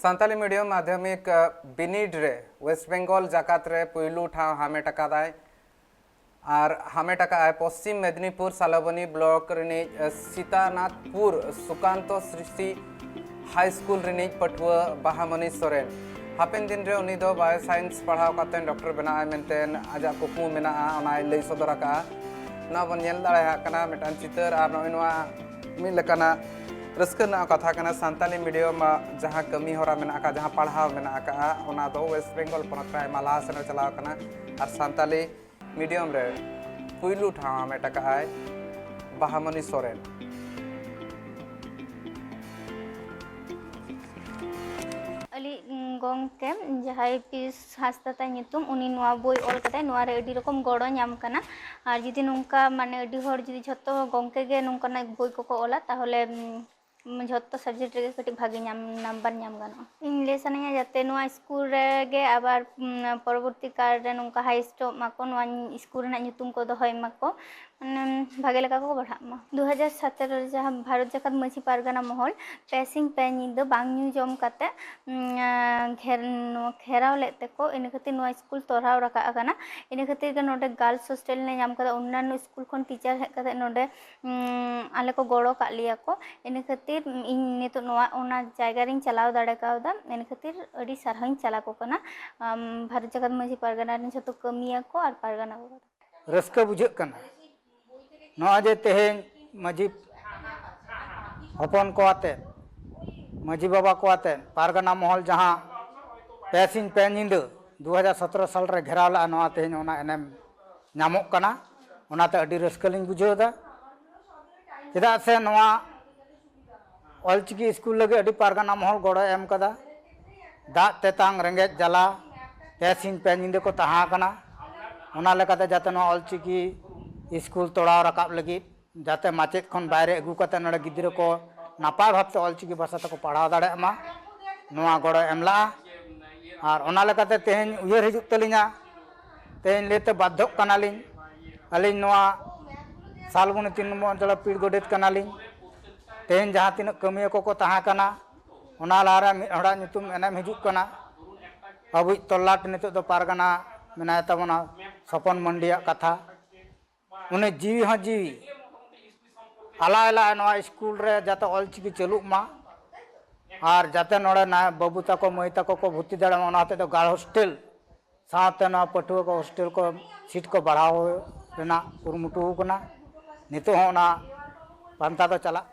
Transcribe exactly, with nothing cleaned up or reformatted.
Santali medium ᱢᱟᱫᱽᱫᱷᱚᱢᱤᱠ ᱵᱤᱱᱤᱰ ᱨᱮ ᱳᱭᱮᱥᱴ ᱵᱮᱝᱜᱚᱞ ᱡᱟᱠᱟᱛ ᱨᱮ ᱯᱩᱭᱞᱩ ᱴᱷᱟᱶ ᱦᱟᱢᱮᱴ ᱟᱠᱟᱫᱟᱭ᱾ ᱟᱨ ᱦᱟᱢᱮᱴ ᱟᱠᱟᱫᱼᱟᱭ ᱯᱚᱥᱪᱤᱢ ᱢᱮᱫᱽᱱᱤᱯᱩᱨ ᱥᱟᱞᱚᱵᱚᱱᱤ ᱵᱞᱚᱠ ᱨᱤᱱᱤᱡ ᱥᱤᱛᱟᱱᱟᱛᱷᱯᱩᱨ ᱥᱩᱠᱟᱱᱛᱚ ᱥᱨᱤᱥᱴᱤ ᱦᱟᱭ ᱥᱠᱩᱞ ᱨᱤᱱᱤᱡ ᱯᱟᱹᱴᱷᱩᱣᱟᱹ ᱵᱟᱦᱟᱢᱚᱱᱤ ᱥᱚᱨᱮᱱ᱾ ᱦᱟᱯᱮᱱ ᱫᱤᱱ ᱨᱮ ᱩᱱᱤ ᱫᱚ ᱵᱟᱭᱳ ᱥᱟᱭᱮᱱᱥ ᱯᱟᱲᱦᱟᱣ ᱠᱟᱛᱮ ᱰᱚᱠᱴᱚᱨ ᱵᱮᱱᱟᱜᱼᱟᱭ ᱢᱮᱱᱛᱮ ᱟᱡᱟᱜ ᱠᱩᱠᱢᱩ ᱢᱮᱱᱟᱜᱼᱟ, ᱚᱱᱟᱭ ᱞᱟᱹᱭ ᱥᱚᱫᱚᱨ ᱟᱠᱟᱫᱼᱟ᱾ ᱱᱚᱣᱟ ᱵᱚᱱ ᱧᱮᱞ ᱫᱟᱲᱮᱭᱟᱜ ᱠᱟᱱᱟ ᱢᱤᱫᱴᱟᱝ ᱪᱤᱛᱟᱹᱨ, ᱟᱨ ᱱᱚᱜᱼᱚᱭ ᱱᱚᱣᱟ ᱢᱤᱫ ᱞᱮᱠᱟᱱᱟᱜ ᱨᱟᱹᱥᱠᱟᱹ ᱨᱮᱱᱟᱜ ᱠᱟᱛᱷᱟ ᱠᱟᱱᱟ᱾ ᱥᱟᱱᱛᱟᱞᱤ ᱢᱤᱰᱤᱭᱟᱢ ᱡᱟᱦᱟᱸ ᱠᱟᱹᱢᱤ ᱦᱚᱨᱟ ᱢᱮᱱᱟᱜ ᱟᱠᱟᱫ, ᱡᱟᱦᱟᱸ ᱯᱟᱲᱦᱟᱣ ᱢᱮᱱᱟᱜ ᱟᱠᱟᱫᱼᱟ, ᱚᱱᱟ ᱫᱚ ᱳᱭᱮᱥᱴ ᱵᱮᱝᱜᱚᱞ ᱯᱚᱱᱚᱛ ᱨᱮ ᱟᱭᱢᱟ ᱞᱟᱦᱟ ᱥᱮᱱ ᱨᱮ ᱪᱟᱞᱟᱣ ᱟᱠᱟᱱᱟ᱾ ᱟᱨ ᱥᱟᱱᱛᱟᱞᱤ ᱢᱤᱰᱤᱭᱟᱢ ᱨᱮ ᱯᱩᱭᱞᱩ ᱴᱷᱟᱶ ᱦᱟᱢᱮᱴ ᱟᱠᱟᱫᱼᱟᱭ ᱵᱟᱦᱟᱢᱚᱱᱤ ᱥᱚᱨᱮᱱ᱾ ᱟᱹᱞᱤᱡ ᱜᱚᱢᱠᱮ ᱡᱟᱦᱟᱸᱭ ᱯᱤᱥ ᱦᱟᱸᱥᱫᱟ ᱛᱟᱭ ᱧᱩᱛᱩᱢ, ᱩᱱᱤ ᱱᱚᱣᱟ ᱵᱳᱭ ᱚᱞ ᱠᱟᱫᱟᱭ, ᱱᱚᱣᱟ ᱨᱮ ᱟᱹᱰᱤ ᱨᱚᱠᱚᱢ ᱜᱚᱲᱚ ᱧᱟᱢ ᱠᱟᱱᱟ᱾ ᱟᱨ ᱡᱩᱫᱤ ᱱᱚᱝᱠᱟ ᱢᱟᱱᱮ ᱟᱹᱰᱤ ᱦᱚᱲ ᱡᱩᱫᱤ ᱡᱷᱚᱛᱚ ᱜᱚᱢᱠᱮ ᱜᱮ ᱱᱚᱝᱠᱟᱱᱟᱜ ᱵᱳᱭ ᱠᱚᱠᱚ ᱚᱞᱟ, ᱛᱟᱦᱚᱞᱮ ᱡᱷᱚᱛᱚ ᱥᱟᱵᱡᱮᱠᱴ ᱨᱮᱜᱮ ᱠᱟᱹᱴᱤᱡ ᱵᱷᱟᱜᱮ ᱧᱟᱢ ᱱᱟᱢᱵᱟᱨ ᱧᱟᱢ ᱜᱟᱱᱚᱜᱼᱟ᱾ ᱤᱧ ᱞᱟᱹᱭ ᱥᱟᱱᱟᱧᱟ ᱡᱟᱛᱮ ᱱᱚᱣᱟ ᱥᱠᱩᱞ ᱨᱮᱜᱮ ᱟᱵᱟᱨ ᱯᱚᱨᱚᱵᱚᱨᱛᱤ ᱠᱟᱞ ᱨᱮ ᱱᱚᱝᱠᱟ ᱦᱟᱭᱮᱥᱴᱚᱜ ᱢᱟᱠᱚ, ᱱᱚᱣᱟ ᱥᱠᱩᱞ ᱨᱮᱱᱟᱜ ᱧᱩᱛᱩᱢ ᱠᱚ ᱫᱚᱦᱚᱭ ᱢᱟᱠᱚ, ᱢᱟᱱᱮ ᱵᱷᱟᱜᱮ ᱞᱮᱠᱟ ᱠᱚ ᱯᱟᱲᱦᱟᱜ ᱢᱟ᱾ ᱫᱩ ᱦᱟᱡᱟᱨ ᱥᱟᱛᱮᱨᱚ ᱨᱮ ᱡᱟᱦᱟᱸ ᱵᱷᱟᱨᱚᱛ ᱡᱟᱠᱟᱛ ᱢᱟᱹᱡᱷᱤ ᱯᱟᱨᱜᱟᱱᱟ ᱢᱚᱦᱚᱞ ᱯᱮ ᱥᱤᱧ ᱯᱮ ᱧᱤᱫᱟᱹ ᱵᱟᱝ ᱧᱩ ᱡᱚᱢ ᱠᱟᱛᱮ ᱜᱷᱮᱨᱟᱣ ᱞᱮᱫ ᱛᱮᱠᱚ, ᱤᱱᱟᱹ ᱠᱷᱟᱹᱛᱤᱨ ᱱᱚᱣᱟ ᱥᱠᱩᱞ ᱛᱚᱨᱟᱣ ᱨᱟᱠᱟᱵ ᱟᱠᱟᱱᱟ᱾ ᱤᱱᱟᱹ ᱠᱷᱟᱹᱛᱤᱨ ᱜᱮ ᱱᱚᱰᱮ ᱜᱟᱨᱞᱥ ᱦᱳᱥᱴᱮᱞ ᱞᱮ ᱧᱟᱢ ᱠᱟᱫᱟ᱾ ᱚᱱᱱᱟᱱᱚ ᱥᱠᱩᱞ ᱠᱷᱚᱱ ᱴᱤᱪᱟᱨ ᱦᱮᱡ ᱠᱟᱛᱮ ᱱᱚᱰᱮ ᱟᱞᱮ ᱠᱚ ᱜᱚᱲᱚ ᱠᱟᱜ ᱞᱮᱭᱟ ᱠᱚ᱾ ᱤᱱᱟᱹ ᱠᱷᱟᱹᱛᱤᱨ ᱤᱧ ᱱᱤᱛᱚᱜ ᱱᱚᱣᱟ ᱚᱱᱟ ᱡᱟᱭᱜᱟ ᱨᱤᱧ ᱪᱟᱞᱟᱣ ᱫᱟᱲᱮ ᱠᱟᱣᱫᱟ᱾ ᱤᱱᱟᱹ ᱠᱷᱟᱹᱛᱤᱨ ᱟᱹᱰᱤ ᱥᱟᱨᱦᱟᱣᱤᱧ ᱪᱟᱞ ᱟᱠᱚ ᱠᱟᱱᱟ ᱵᱷᱟᱨᱚᱛ ᱡᱟᱠᱟᱛ ᱢᱟᱹᱡᱷᱤ ᱯᱟᱨᱜᱟᱱᱟ ᱨᱮᱱ ᱡᱷᱚᱛᱚ ᱠᱟᱹᱢᱤᱭᱟᱹ ᱠᱚ ᱟᱨ ᱯᱟᱨᱜᱟᱱᱟ ᱠᱚ᱾ ᱨᱟᱹᱥᱠᱟᱹ ᱵᱩᱡᱷᱟᱹᱜ ᱠᱟᱱᱟ᱾ ᱱᱚᱜᱼᱚᱭ ᱡᱮ ᱛᱮᱦᱮᱧ ᱢᱟᱹᱡᱷᱤ ᱦᱚᱯᱚᱱ ᱠᱚ ᱟᱛᱮ, ᱢᱟᱹᱡᱷᱤ ᱵᱟᱵᱟ ᱠᱚ ᱟᱛᱮ ᱯᱟᱨᱜᱟᱱᱟ ᱢᱚᱦᱚᱞ ᱡᱟᱦᱟᱸ ᱯᱮ ᱥᱤᱧ ᱯᱮ ᱧᱤᱫᱟᱹ ᱫᱩ ᱦᱟᱡᱟᱨ ᱥᱚᱛᱨᱚ ᱥᱟᱞ ᱨᱮ ᱜᱷᱮᱨᱟᱣ ᱞᱮᱫᱼᱟ, ᱱᱚᱣᱟ ᱛᱮᱦᱮᱧ ᱚᱱᱟ ᱮᱱᱮᱢ ᱧᱟᱢᱚᱜ ᱠᱟᱱᱟ᱾ ᱚᱱᱟᱛᱮ ᱟᱹᱰᱤ ᱨᱟᱹᱥᱠᱟᱹ ᱞᱤᱧ ᱵᱩᱡᱷᱟᱹᱣ ᱮᱫᱟ᱾ ᱪᱮᱫᱟᱜ ᱥᱮ ᱱᱚᱣᱟ ᱚᱞᱪᱤᱠᱤ ᱥᱠᱩᱞ ᱞᱟᱹᱜᱤᱫ ᱟᱹᱰᱤ ᱯᱟᱨᱜᱟᱱᱟ ᱢᱚᱦᱚᱞ ᱜᱚᱲᱚᱭ ᱮᱢ ᱠᱟᱫᱟ᱾ ᱫᱟᱜ ᱛᱮᱛᱟᱝ ᱨᱮᱸᱜᱮᱡ ᱡᱟᱞᱟ ᱯᱮ ᱥᱤᱧ ᱯᱮ ᱧᱤᱫᱟᱹ ᱠᱚ ᱛᱟᱦᱮᱸ ᱠᱟᱱᱟ᱾ ᱚᱱᱟ ᱞᱮᱠᱟᱛᱮ ᱡᱟᱛᱮ ᱱᱚᱣᱟ ᱚᱞᱪᱤᱠᱤ ᱥᱠᱩᱞ ᱛᱚᱲᱟᱣ ᱨᱟᱠᱟᱵ ᱞᱟᱹᱜᱤᱫ ᱡᱟᱛᱮ ᱢᱟᱪᱮᱫ ᱠᱷᱚᱱ ᱵᱟᱭᱨᱮ ᱟᱹᱜᱩ ᱠᱟᱛᱮ ᱱᱚᱰᱮ ᱜᱤᱫᱽᱨᱟᱹ ᱠᱚ ᱱᱟᱯᱟᱭ ᱵᱷᱟᱵᱛᱮ ᱚᱞᱪᱤᱠᱤ ᱵᱷᱟᱥᱟ ᱛᱮᱠᱚ ᱯᱟᱲᱦᱟᱣ ᱫᱟᱲᱮᱭᱟᱜ ᱢᱟ, ᱱᱚᱣᱟ ᱜᱚᱲᱚᱭ ᱮᱢ ᱞᱟᱜᱼᱟ᱾ ᱟᱨ ᱚᱱᱟ ᱞᱮᱠᱟᱛᱮ ᱛᱮᱦᱮᱧ ᱩᱭᱦᱟᱹᱨ ᱦᱤᱡᱩᱜ ᱛᱟᱹᱞᱤᱧᱟ, ᱛᱮᱦᱮᱧ ᱞᱟᱹᱭᱛᱮ ᱵᱟᱫᱽᱫᱷᱚᱜ ᱠᱟᱱᱟᱞᱤᱧ᱾ ᱟᱹᱞᱤᱧ ᱱᱚᱣᱟ ᱥᱟᱞᱵᱚᱱᱤ ᱛᱤᱱ ᱱᱚᱢᱵᱚᱨ ᱚᱧᱪᱚᱞ ᱯᱤᱲ ᱜᱚᱰᱮᱛ ᱠᱟᱱᱟᱞᱤᱧ᱾ ᱛᱮᱦᱮᱧ ᱡᱟᱦᱟᱸ ᱛᱤᱱᱟᱹᱜ ᱠᱟᱹᱢᱤᱭᱟᱹ ᱠᱚᱠᱚ ᱛᱟᱦᱮᱸ ᱠᱟᱱᱟ, ᱚᱱᱟ ᱞᱟᱦᱟᱨᱮ ᱢᱤᱫ ᱦᱚᱲᱟᱜ ᱧᱩᱛᱩᱢ ᱮᱱᱮᱢ ᱦᱤᱡᱩᱜ ᱠᱟᱱᱟ᱾ ᱟᱵᱚᱭᱤᱡ ᱛᱚᱞᱞᱟᱴ ᱱᱤᱛᱚᱜ ᱫᱚ ᱯᱟᱨᱜᱟᱱᱟ ᱢᱮᱱᱟᱭ ᱛᱟᱵᱚᱱᱟ, ᱥᱚᱯᱚᱱ ᱢᱟᱱᱰᱤᱭᱟᱜ ᱠᱟᱛᱷᱟ᱾ ᱩᱱᱤ ᱡᱤᱣᱤ ᱦᱚᱸ ᱡᱤᱣᱤ ᱟᱞᱟᱭ ᱞᱟᱭ ᱱᱚᱣᱟ ᱥᱠᱩᱞ ᱨᱮ ᱡᱟᱛᱮ ᱚᱞᱪᱤᱠᱤ ᱪᱟᱹᱞᱩᱜ ᱢᱟ, ᱟᱨ ᱡᱟᱛᱮ ᱱᱚᱰᱮ ᱱᱟ-, ᱵᱟᱹᱵᱩ ᱛᱟᱠᱚ ᱢᱟᱹᱭ ᱛᱟᱠᱚ ᱠᱚ ᱵᱷᱚᱨᱛᱤ ᱫᱟᱲᱮᱭᱟᱜ ᱢᱟ, ᱚᱱᱟ ᱦᱚᱛᱮᱡ ᱫᱚ ᱜᱟᱲ ᱦᱳᱥᱴᱮᱞ ᱥᱟᱶᱛᱮ ᱱᱚᱣᱟ ᱯᱟᱹᱴᱷᱩᱣᱟᱹ ᱠᱚ ᱦᱳᱥᱴᱮᱞ ᱠᱚ ᱥᱤᱴ ᱠᱚ ᱵᱟᱲᱦᱟᱣ ᱨᱮᱱᱟᱜ ᱠᱩᱨᱩᱢᱩᱴᱩ ᱠᱟᱱᱟ᱾ ᱱᱤᱛᱚᱜ ᱦᱚᱸ ᱚᱱᱟ ᱯᱟᱱᱛᱷᱟ ᱫᱚ ᱪᱟᱞᱟᱜ